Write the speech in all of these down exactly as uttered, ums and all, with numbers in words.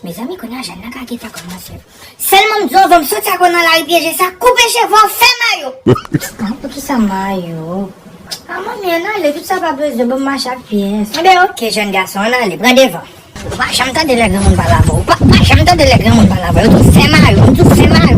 Mezanmi, kounye a jèn nan ka gentan kòmanse. Sèlman m di w, anvan m soti ak ou nan lari pyeje sa, koupe cheve w, fè mayo. Ah, poukisa mayo? Ah, manmi, ann ale, tout sa pa bezwen, ban m mache ak pyès. Enben, oke, jèn gason, ann ale, pran devan. Ou pa janm tande lè granmoun pale avè w. Ou pa, ou pa janm tande lè granmoun pale avè w. Yo di w fè mayo, yo di w fè mayo.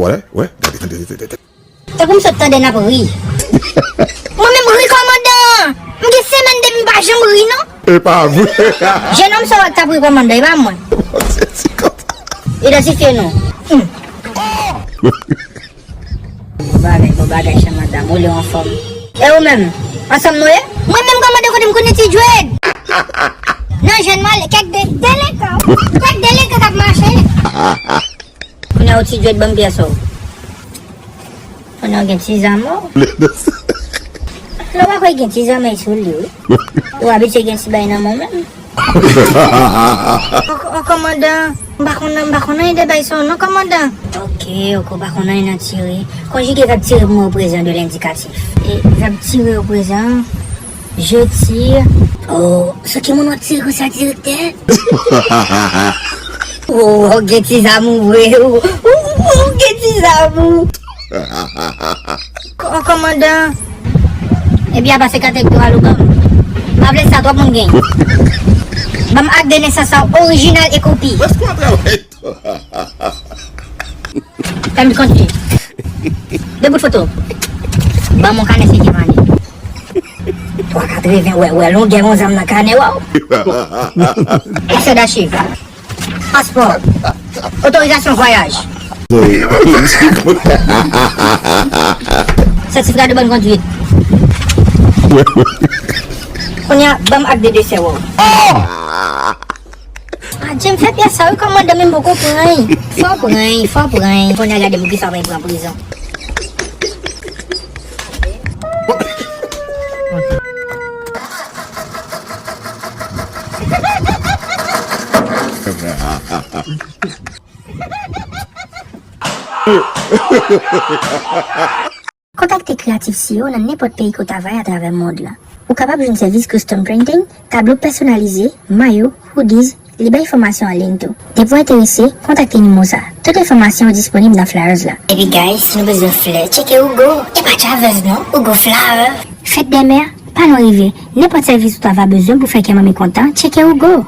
Wè, wè, gade, gade, gade, gade. Tankou m sot tande n ap ri. Mwen menm ri kòmandan! M gen semèn depi m pa janm ri non. E pa vre. Jenòm sa w t ap ri kòmandan, e pa mwen. Idantifye nou. Hmm. Bon bagay, bon bagay, chè madanm, ou lè w anfòm. E ou menm? Ansanm nou ye? Mwen menm kòmandan kote m konnen ti djwèd. Nan jèn mwen ale, kèk de, delenkan, kèk delenkan k ap mache. Kounye a ou ti djwèd ban m pyès ou. Kounye a ou gen ti zam ou. Lè w pa kwè gen ti zam sou li wi. Ou abitye gen ti bay nan men w menm. O, o, kòmandan, m pa konn, m pa konn anyen de bay sa non, kòmandan. Oke, oke, ou pa konn anyen nan tire. Konjige vèb tire pou mwen o prezan de lendikatif. E vèb tire o prezan, je tire. O, sou ki moun w ap tire konsa, direktè? O, w gen ti zam ou vre, o, o, w gen ti zam ou. Kò-, kòmandan. Epi apa se katèk tou alogan. M pa vle sa, twòp moun gen. Ban m ak de nesans sa orijinal e kopi. Fè m kontinye. De bout foto. Ban m yon kanè senkyèm ane. Twa katreven, wè, wè, longè yon zam nan kanè, waw. Èksè dachiv. Paspò. Otorizasyon vwayaj. Sètifika de bòn kondwit. Kounye a, ban m ak de desè w. Adje, m fè pyès sa wi, kòmandan, men m poko pran l. Fò w pran l, fò w pran l. Kounye a, gade pou kisa w pa pran prizon. Kontakte Creative C E O nan nenpòt peyi ke w ta va ye atravè mond lan. Ou kapab jwenn sèvis custom printing, tablo pèsonalize, mayo, hoodies, li bay fòmasyon an liy tou. Depi w enterese, kontakte nimewo sa. Tout enfòmasyon yo disponib nan flyers la. Epi guys, si nou bezwen flè, tcheke Hugo. E pa Chavez non, Hugo Flower. Fèt dè mè, pa nou rive. Nenpòt sèvis ou ta va bezwen pou fè kè manmi kontan, tcheke Hugo.